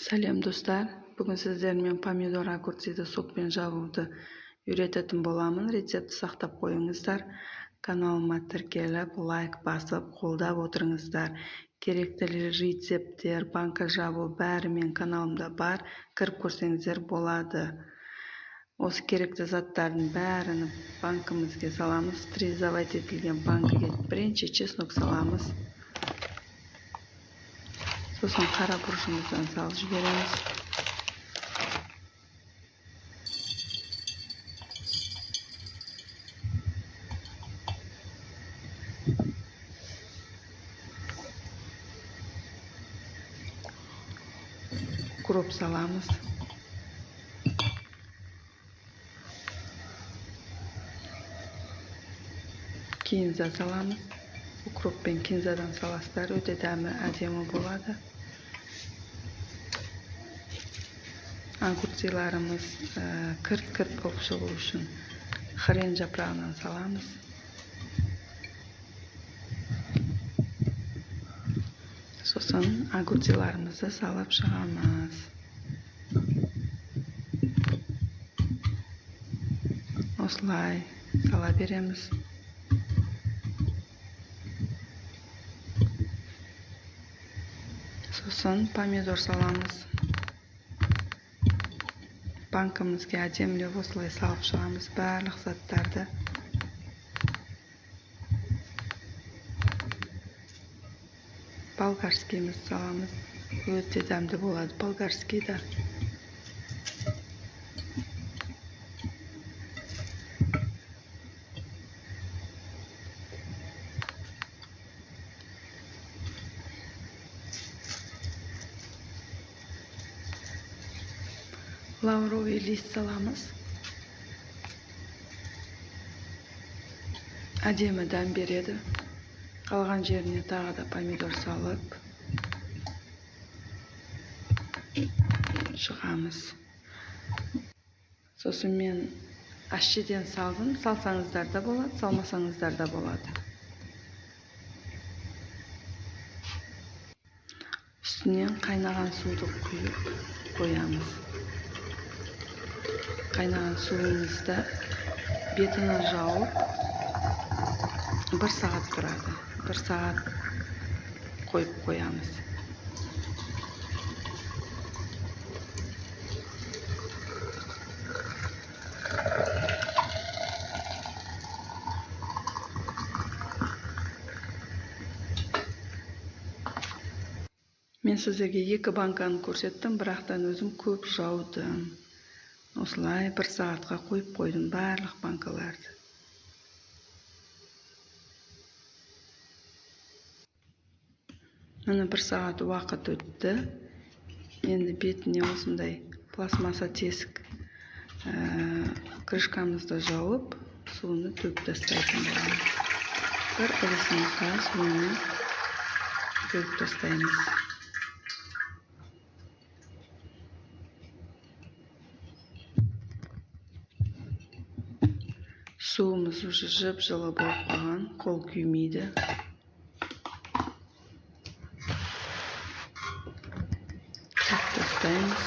Сәлем, достар! Бүгін сіздермен помидор, огурцы ды сокпен жабуды үйрететін боламын. Рецептті сақтап қойыңыздар. Каналыма тіркеліп, лайк басып, қолдап отырыңыздар. Керекті рецепттер, банка жабу бәрі менің каналымда бар. Кіріп көрсеңіздер болады. Осы керекті заттардың бәрін банкімізге саламыз. Стерилизовать етілген банкіге бірінші чеснок саламыз. Сосын қара бұрышымыздан салып жібереміз. Укроп саламыз. Кинза саламыз. Укроп пен кинзадан саласыздар, өте дәмі әдемі болады. Огурцы ларымыз кірт-кірт болып шығу үшін хрен жапырағынан саламыз. Сосын огурцы ларымызды салып шығамыз. Осылай сала береміз. Сосын помидор саламыз. Банкімізге әдемілеп осылай салып шығамыз барлық заттарды. Болгарский імізді саламыз. Өте дәмді болады болгарский да. Лавровый лист саламыз. Әдемі дәм береді. Қалған жеріне тағы да помидор салып шығамыз. Сосын мен әшшеден салдым. Салсаңыздар да болады, салмасаңыздар да болады. Үстінен қайнаған суды құйып қоямыз. Қайнаған суымызды бетіне жауып бір сағат тұрады. Бір сағат қойып қоямыз. Мен сіздерге екі банканы көрсеттім, бірақтан өзім көп жаудым. Осылай бір сағатқа қойып қойдым барлық банкаларды. Міне, бір сағат уақыт өтті. Енді бетіне осындай пластмасса тесік крышка мызды жауып, суын төгіп тастайтын боламыз. Бір ыдысымызға суын төгіп тастаймыз. Суымыз уже жып-жылы болып қалған, қол күймейді. Төгіп тастаймыз.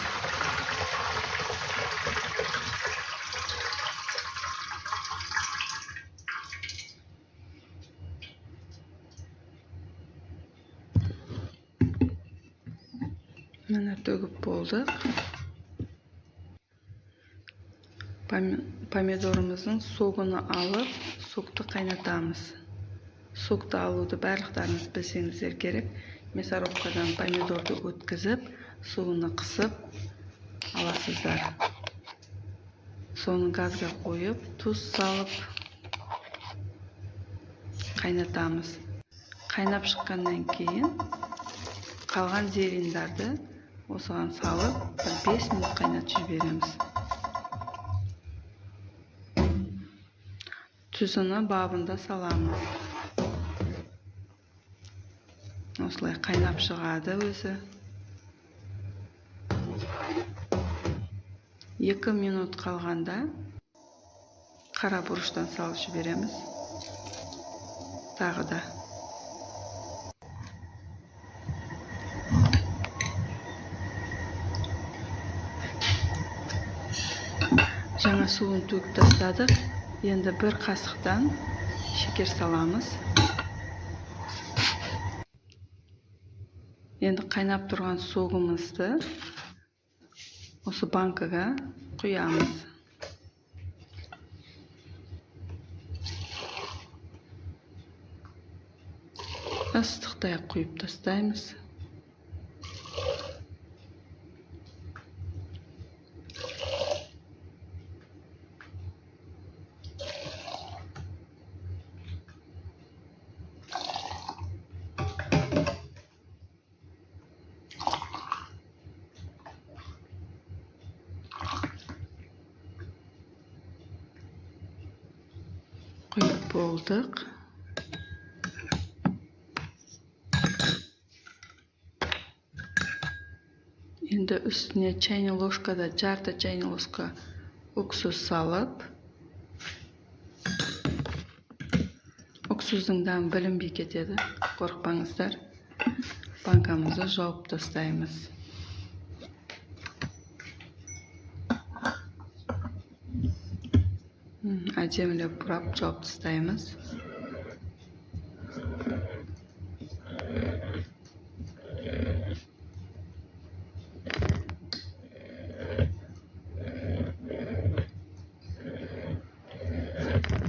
Міне, төгіп болдық. Помидорымыздың сок ын алып, сок ты қайнатамыз. Сок ты алуды барлықтарыңыз білсеңіздер керек. Мясорубка дан помидорды өткізіп, суын қысып аласыздар. Соны газға қойып, тұз салып қайнатамыз. Қайнап шыққаннан кейін қалған зелень дарды осыған салып, бір 5 минут қайнатып жібереміз. Тұзыны бабында саламыз. Осылай қайнап шығады өзі. 2 минут қалғанда қара бұрыштан салып жібереміз тағы да. Жаңа суын төгіп тастадық. Енді бір қасықтан шекер саламыз. Енді қайнап тұрған согымызды осы банкаға құямыз. Ыстықтай құйып тастаймыз. Құйып болдық. Енді үстіне чайный ложкада жарты чайный ложка уксус салып, уксустың дәмі білінбей кетеді, қорықпаңыздар. Банкамызды жауып тастаймыз. Әдемілеп бұрап жауып тастаймыз.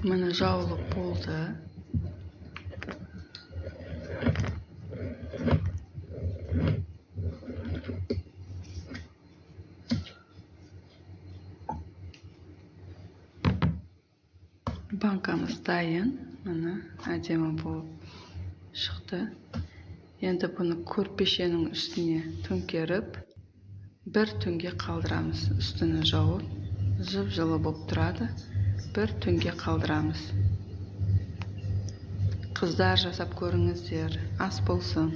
Міне жауылып болды. Банкамыз дайын. Міне әдемі болып шықты. Енді бұны көрпешенің үстіне төңкеріп, бір түнге қалдырамыз. Үстіні жауып, жып-жылы болып тұрады. Бір түнге қалдырамыз. Қыздар, жасап көріңіздер. Ас болсын.